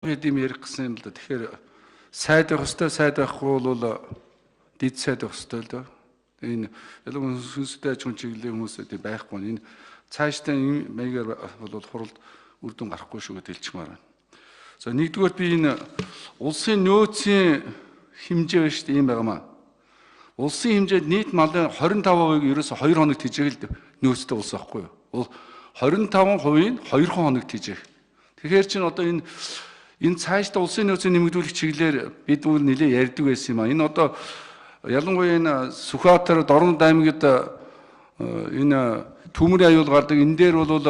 Юм ярих гэсэн юм л да. Тэгэхээр сайд байх ёстой, сайд байхгүй бол дид сайд байх ёстой л доо. Энэ ялангуяа сүнстэй аж ахуйн чиглэлийн хүмүүс тийм байхгүй. Энэ цаашдаа энэ маягаар бол хуралд үр дүн гарахгүй шүү гэдээ хэлчихмээр байна. За нэгдүгээр би энэ улсын нөөцийн хэмжээ байна шүү дээ, ийм байгаамаа. Улсын хэмжээд нийт малын 25%-ыг ерөөсө 2 хоног тижээх л нөөцтэй улс байхгүй юу? 25%-ийг 2 хоног тижээх. Тэгэхээр чинь одоо энэ цаашдаа улсын нөөцийг нэмэгдүүлэх чиглэлээр бид бүл нэлээд ярьдаг байсан юм а. Энэ одоо ялангуяа энэ Сүхбаатар, Дорнод аймагт энэ төмөрийн аюул гардаг. Энэ дээр бол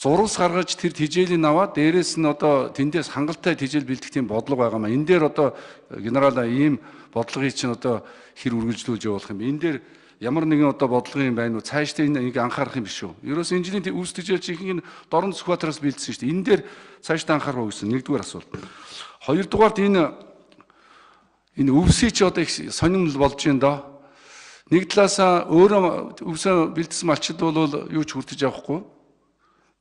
зурвас гаргаж тэр тижээлийг аваад дээрээс нь одоо тэндээс хангалттай тижээл бэлдэх тийм бодлого байгаа маа. Энэ дээр одоо генерал ийм бодлогыг чинь одоо хэр үргэлжлүүлж явуулах юм бэ? Энэ дээр ямар нэгэн одоо бодлого юм байна уу? Цаашдаа энэ нэг анхаарах юм биш үү? Ерөөс энэ жилийн үүс тижээл чинь ихэнх нь Дорнод Сүхбаатараас бэлдсэн шүү дээ. Энэ дээр цаашдаа анхаарах уу гэсэн нэгдүгээр асуулт. Хоёрдугаарт энэ өвсий чи одоо их сонирхол болж байна доо. Нэг талаасаа өөрөө өвсөө бэлдсэн малчид бол юу ч хүртэж авахгүй.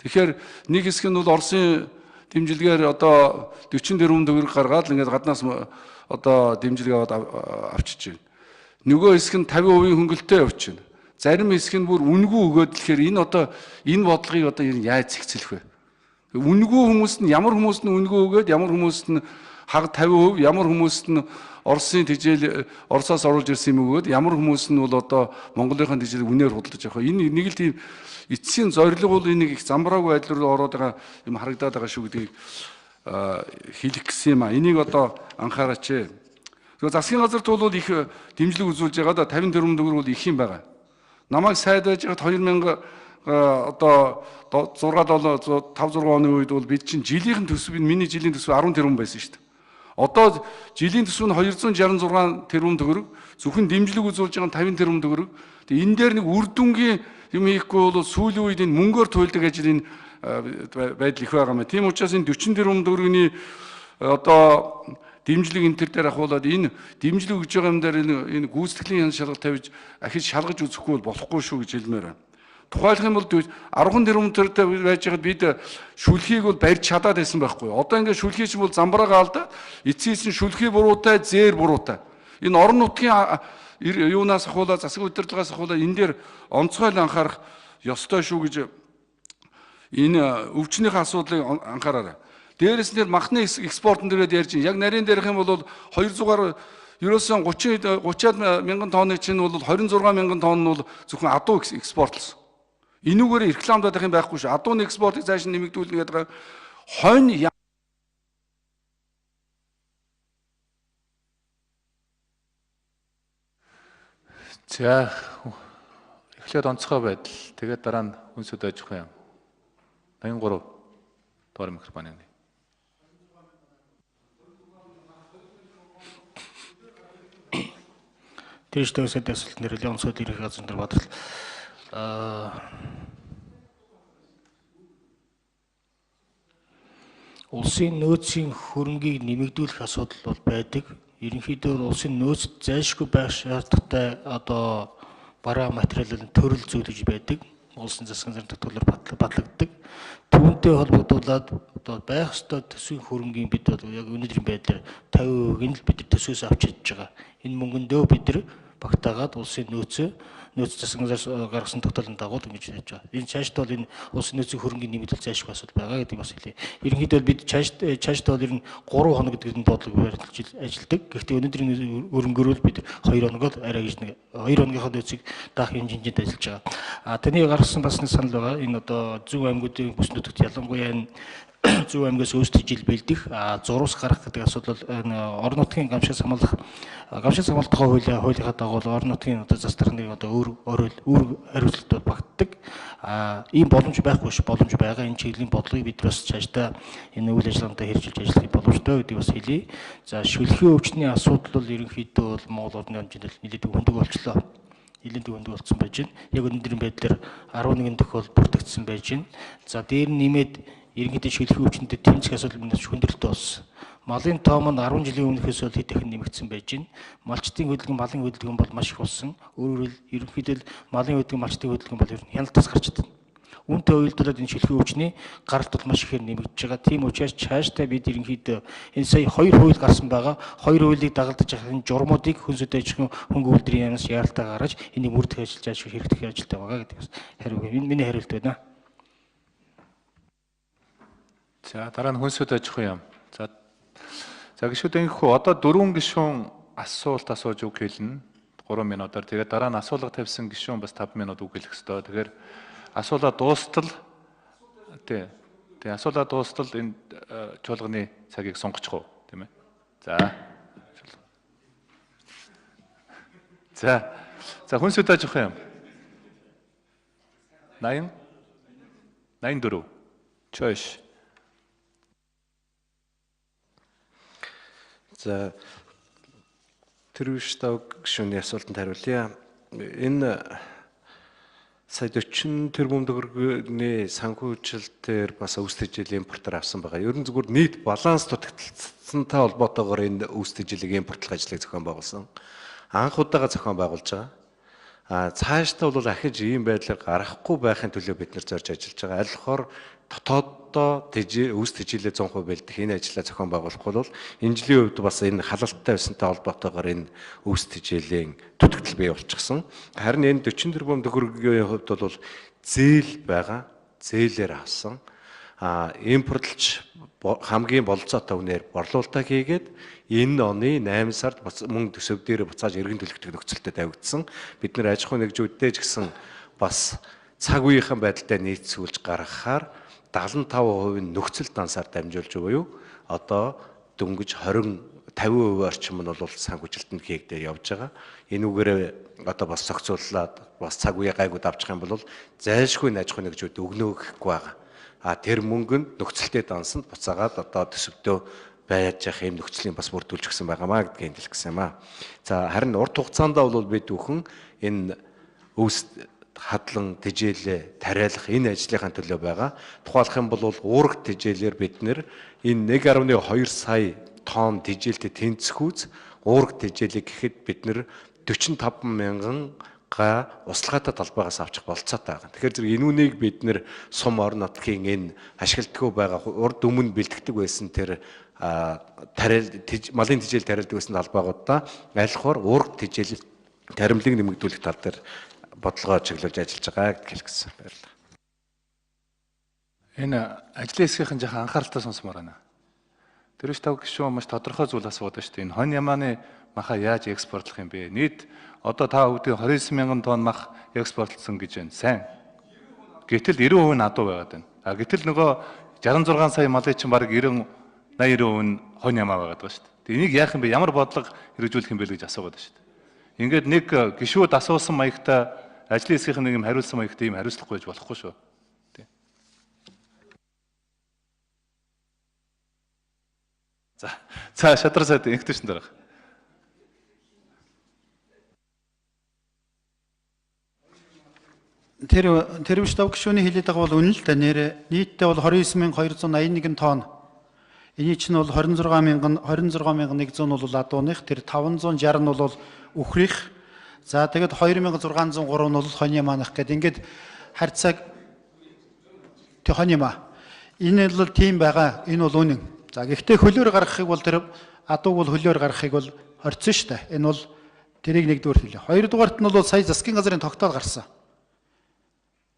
Тэгэхээр нэг хэсэг нь бол Оросын дэмжлэгээр одоо 44 төгрөг гаргаад ингээд гаднаас одоо дэмжлэг аваад авчиж байна. Нөгөө хэсэг нь 50% хөнгөлөлтөй явчихна. Зарим хэсэг нь бүр үнэгүй өгөөд тэгэхээр энэ одоо энэ бодлогыг одоо яаж зэгцлэх вэ? Үнэгүй хүмүүст нь ямар хүмүүст нь үнэгүй өгөөд ямар хүмүүст нь хаг 50%, ямар хүмүүст нь Оросын тижээл Оросоос оруулж ирсэн юм өгөөд ямар хүмүүс нь бол одоо Монголынхаа тижээлийг үнээр худалдаж авах. Энэ нэг л тийм эцсийн зорилго бол энийг их замбраагүй байдал руу ороод байгаа юм харагдаад байгаа шүү гэдгийг хэлэх гэсэн юм а. Энийг одоо анхаараач. Тэгэхээр засгийн газарт бол их дэмжлэг үзүүлж байгаа да 50 тэрбум төгрөг бол их юм байгаа. Намайг сайд байж байгаад 2000 одоо 6 7 5 6 оны үед бол бид чинь жилийнхэн төсөв миний жилийн төсөв 10 тэрбум байсан шүү дээ. Одоо жилийн төсөв нь 266 тэрбум төгрөг, зөвхөн дэмжлэг үзүүлж байгаа нь 50 тэрбум төгрөг. Тэгээ энэ дээр нэг үр дүнгийн юм хийхгүй бол сүүлийн үед энэ мөнгөөр туйлдаг ажил энэ байдал их байгаа юм. Тийм учраас энэ 40 тэрбум төгрөгийн одоо дэмжлэг энэ төр дээр ахуулаад энэ дэмжлэг өгж байгаа юм дээр энэ гүйцэтгэлийн хяналт шалгалт тавьж ахиж шалгаж үзэхгүй бол болохгүй шүү гэж хэлмээр байна. Тухайлах юм бол 10 тэрбум төгрөгтэй байж байгаад бид шүлхийг бол барьж чадаад байсан байхгүй. Одоо ингээд шүлхий чинь бол замбраага алдаад эцсийн чинь шүлхий буруутай, зээр буруутай. Энэ орон нутгийн юунаас ахуулаад засаг удирдлагаас ахуулаад энэ дээр онцгой анхаарах ёстой шүү гэж энэ өвчнийхээ асуудлыг анхаараарай. Дээрээс нь махны экспортын дээрээ ярьж яг нарийн дээрх юм бол 200-аар ерөөсөн 30 30-аад мянган тонны чинь бол 26 мянган тонн нь бол зөвхөн адуу экспортлсон. Энүүгээр рекламдаад байх юм байхгүй шүү. Адууны экспортыг цааш нь нэмэгдүүлнэ гэдэг хонь За эхлээд онцгой байдал. Тэгээд дараа нь хүнсэд аж ахуйн 83 дугаар микрофон. Тэгш төвсөд асуулт нэрэл онцгой ерөнхий газрын дээр бодлоо. Улсын нөөцийн хөрөнгийг нэмэгдүүлэх асуудал бол байдаг. Ерөнхийдөө улсын нөөц зайлшгүй байх шаардлагатай одоо бараа материалын төрөл зүйл гэж байдаг. Улсын засгийн газрын тогтоолоор батлагддаг. Түүнтэй холбогдуулаад одоо байх ёстой төсвийн хөрөнгийн бид бол яг өнөөдрийн байдлаар 50% нь л бид төсвөөс авч чадж байгаа. Энэ мөнгөндөө бид нар багтаагаад улсын нөөц засгийн газар гаргасан тогтоолын дагуу ингэж яаж байгаа. Энэ цаашд бол энэ улсын нөөцийн хөрөнгийн нэмэгдэл зайлшгүй асуудал байгаа гэдэг бас хэлье. Ерөнхийдөө бид цаашд бол ер нь 3 хоног гэдэг нь бодлого барилж ажилладаг. Гэхдээ өнөөдрийн өрөнгөөр бол бид 2 хоногод арай гэж нэг 2 хоногийнхоо нөөцийг даах хэмжээнд ажиллаж байгаа. А таны гаргасан бас нэг санал байгаа. Энэ одоо зүүн аймагуудын бүс нутагт ялангуяа энэ зүүн аймагаас өөс жил бэлдэх, зурвас гаргах гэдэг асуудал энэ орон нутгийн гамшиг самлах самлалтын хуулийнхаа дагуу орон нутгийн одоо зас дарганы одоо өөр хариуцлагууд багтдаг. Ийм боломж байхгүй ш боломж байгаа. Энэ чиглэлийн бодлогыг бид бас цаашдаа энэ үйл ажиллагаанд хэрэгжүүлж ажиллах боломжтой гэдгийг бас хэлье. За шүлхийн өвчний асуудал бол ерөнхийдөө бол Монгол орны хэмжээнд нэлээд хөндөг болчлоо. Нэлээд хөндөг болсон байж байна. Яг өнөөдрийн байдлаар 11 тохиол бүртгэгдсэн байж байна. За дээр нь нэмээд ерөнхийдөө шүлхийн өвчнөд тэмцэх асуудал минь хүндрэлтэй болсон. Малын тоо маань 10 жилийн өмнөхөөс бол хэд дахин нэмэгдсэн байж байна. Малчдын хөдөлгөөн, малын хөдөлгөөн бол маш их болсон. Өөрөөр хэлбэл ерөнхийдөө малын хөдөлгөөн, малчдын хөдөлгөөн бол ер нь хяналтаас гарч ирдэг. Үүнтэй уялдуулаад энэ шүлхий өвчний гаралт бол маш ихээр нэмэгдэж байгаа. Тийм учраас цаашдаа бид ерөнхийдөө энэ сая 2 хууль гарсан байгаа. 2 хуулийг дагалдаж байгаа энэ журмуудыг хүн зүйн аж ахуйн хөнгө үйлдвэрийн яамнаас яаралтай гаргаж энийг мөрдөх ажил зааш хэрэгжих ажилтай байгаа гэдэг бас хариу. Энэ миний хариулт байна. За дараа нь хүн зүйн аж ахуйн яам. За гишүүд ингэхүү одоо 4 гишүүн асуулт асууж үг хэлнэ. 3 минутаар. Тэгээд дараа нь асуулга тавьсан гишүүн бас 5 минут үг хэлэх ёстой. Тэгэхээр асуулаа дуустал тий. Тэгээ асуулаа дуустал энэ чуулганы цагийг сонгочих уу, тийм ээ. За. За. За хүн зүйн аж ахуйн яам. 80 84. Чойш. За Тэрвш тав гишүүний асуултанд хариулъя. Энэ сая 40 тэрбум төгрөгийн санхүүжилтээр бас өвс тэжээл импортоор авсан байгаа. Ер нь зүгээр нийт баланс дутагдaltaй холбоотойгоор энэ өвс тэжээлийг импортлох ажлыг зохион байгуулсан. Анх удаага зохион байгуулж байгаа. А цаашдаа бол ахиж ийм байдлаар гарахгүй байхын төлөө бид нар зорж ажиллаж байгаа. Аль болохоор дотооддоо өвс тэжээлээ 100% бэлдэх энэ ажлаа зохион байгуулахгүй бол энэ жилийн хувьд бас энэ халалттай байсантай холбоотойгоор энэ өвс тэжээлийн дутагдал бий болчихсон. Харин энэ 40 тэрбум төгрөгийн хувьд бол зээл байгаа. Зээлээр авсан. А импортлж хамгийн бололцоотой үнээр борлуулалтаа хийгээд энэ оны 8 сард мөн төсөв дээр буцааж эргэн төлөгдөх нөхцөлтэй тавигдсан. Бид нар аж ахуйн нэгжүүдтэй ч гэсэн бас цаг үеийнхэн байдалтай нийцүүлж гаргахаар 75% нь нөхцөл дансаар дамжуулж буюу одоо дөнгөж 20 50% орчим нь бол санхүүжилтэнд хийгдээ явж байгаа. Энүүгээрээ одоо бас зохицуулаад бас цаг үе гайгүй давчих юм бол зайлшгүй аж ахуйн нэгжүүд өгнө гэхгүй байгаа. А тэр мөнгө нь нөхцөлтэй дансанд буцаагаад одоо төсөвдөө байж явах юм нөхцөлийн бас бүрдүүлж өгсөн байгаамаа гэдгийг хэлэх гэсэн юм аа. За харин урт хугацаанд бол бид бүхэн энэ өвс хадлан тэжээлээ тариалах энэ ажлынхаа төлөө байгаа. Тухайлах юм бол уураг тэжээлээр бид нэр энэ 1.2 сая тонн тэжээлтэй тэнцэхүүц уураг тэжээлийг гэхэд бид нэр 45 мянган га услахаатай талбайгаас авчих болцоотой байгаа. Тэгэхээр зэрэг энэ үнийг бид нэр сум орон нутгийн энэ ашигладаггүй байгаа урд өмнө бэлтгэдэг байсан тэр тариал малын тэжээл тариалдаг байсан талбайгуудаа айлхаар уураг тэжээл таримлыг нэмэгдүүлэх тал дээр бодлогоо чиглүүлж ажиллаж байгаа гэдгийг хэлэх гэсэн. Баярлалаа. Энэ ажлын хэсгийнхэн жаахан анхааралтай сонсомоор байна. Тэр биш тав гишүүн маш тодорхой зүйл асууад байна шүү дээ. Энэ хонь ямааны маха яаж экспортлох юм бэ? Нийт одоо та бүгдийн 29 мянган тонн мах экспортлсон гэж байна. Сайн. Гэтэл 90% нь адуу байгаад байна. А гэтэл нөгөө 66 сая малын чинь бараг 90 80% нь хонь ямаа байгаад байгаа шүү дээ. Энийг яах юм бэ? Ямар бодлого хэрэгжүүлэх юм бэ гэж асуугаад байна шүү дээ. Ингээд нэг гишүүд асуусан маягтай ажлын хэсгийнх нэг юм хариулсан маягтай юм хариуцлахгүй байж болохгүй шүү. Тий. За шадраа сайд инхтэшин дарга. Тэр биш тав гишүүний хэлээд байгаа бол үнэн л да. Нэр нийтдээ бол 29281 тонн. Эний чинь бол 26100 бол адууных, тэр 560 нь бол үхрих. За тэгэд 2603 нь бол хонь ямаанах гэдэг. Ингээд харьцааг тэг хонь ямаа. Энэ бол тийм байгаа. Энэ бол үнэн. За гэхдээ хөлөөр гаргахыг бол тэр адууг бол хөлөөр гаргахыг бол хорцсон шүү дээ. Энэ бол тэрийг нэгдүгээр хэлээ. Хоёрдугаарт нь бол сая засгийн газрын тогтоол гарсан.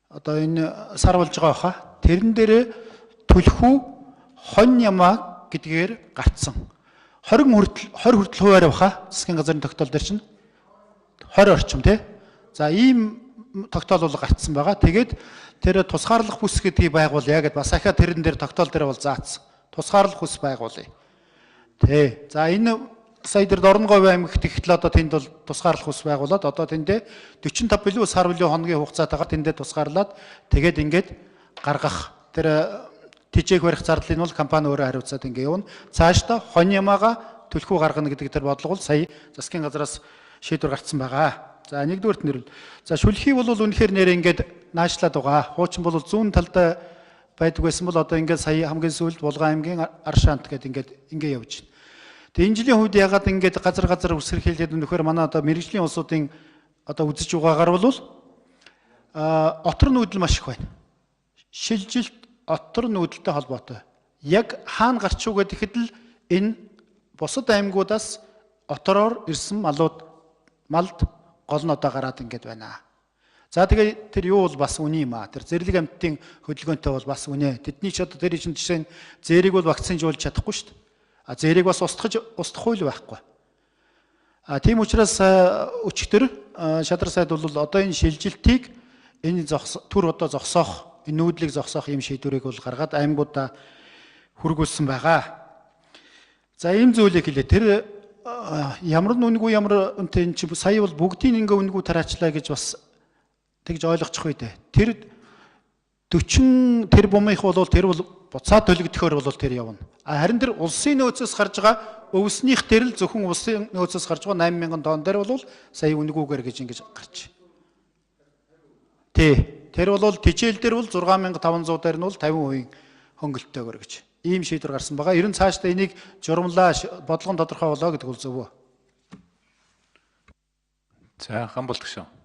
Одоо энэ сар болж байгаа баха. Тэрэн дээрээ түлхүү хонь ямаа гэдгээр гарцсан. 20 хүртэл 20 хүртэл хувиар баха. Засгийн газрын тогтоол дээр чинь 20 орчим тий. За ийм тогтоол бол гарцсан байгаа. Тэгээд тэр тусгаарлах бүс гэдгийг байгуулъя гэд бас ахаа тэрэн дээр тогтоол дээр бол заацсан. Тусгаарлах бүс байгуулъя. Тий. За энэ сая дээр Дорноговь аймагт ихтэл одоо тэнд бол тусгаарлах бүс байгуулад одоо тэндээ 45 билүү сар билүү хоногийн хугацаатайгаар тэндээ тусгаарлаад тэгээд ингээд гаргах тэр тэжээх барих зардлыг бол компани өөрөө хариуцаад ингээ явна. Цаашдаа хонь ямаага түлхүү гаргана гэдэг тэр бодлого бол сая засгийн газраас шийдвэр гарцсан байгаа. За нэгдүгээрт нэрвэл. За шүлхий бол үнэхээр нэр ингээд наашлаад байгаа. Хуучин бол зүүн талдаа байдаг байсан бол одоо ингээд сая хамгийн сүүлд Булган аймгийн Аршаант гэдэг ингээд ингээ явж байна. Тэгээ энэ жилийн хувьд ягаад ингээд газар газар үсэрхийлээд өнөхөр манай одоо мэрэгжлийн улсуудын одоо үзэж байгаагаар бол отор нүүдэл маш их байна. Шилжилт отор нүүдэлтэй холбоотой. Яг хаана гарч уу гэхэд л энэ бусад аймагуудаас отороор ирсэн малууд малд гол нь одоо гараад ингээд байна. За тэгээ тэр юу бол бас үний юм аа. Тэр зэрлэг амьтдын хөдөлгөөнтэй бол бас үнэ. Тэдний ч одоо тэр чинь жишээ нь зээрийг бол вакцинжуулж чадахгүй шүү дээ. А зээрийг бас устгах хууль байхгүй. А тийм учраас өчигдөр шадар сайд бол одоо энэ шилжилтийг энэ төр одоо зогсоох, энэ нүүдлийг зогсоох юм шийдвэрийг бол гаргаад аймагуудаа хүргүүлсэн байгаа. За ийм зүйлийг хэлээ. Тэр ямар нь үнэгүй ямар үнэтэй энэ чи сая бол бүгдийг ингээ үнэгүй тараачлаа гэж бас тэгж ойлгочих үү дээ. Тэр 40 тэрбумынх бол тэр бол буцаад төлөгдөхөөр бол тэр явна. А харин тэр улсын нөөцөөс гарч байгаа өвснийх тэр л зөвхөн улсын нөөцөөс гарч байгаа 8000 тонн дээр бол сая үнэгүйгээр гэж ингэж гарч. Тий. Тэр бол тижэл дээр бол 6500 дээр нь бол 50% хөнгөлөлтөөр гэж. Ийм шийдвэр гарсан байгаа. Ер нь цаашдаа энийг журмлаа бодлогон тодорхой болоо гэдэг бол зөв. За Хамболт гишүүн.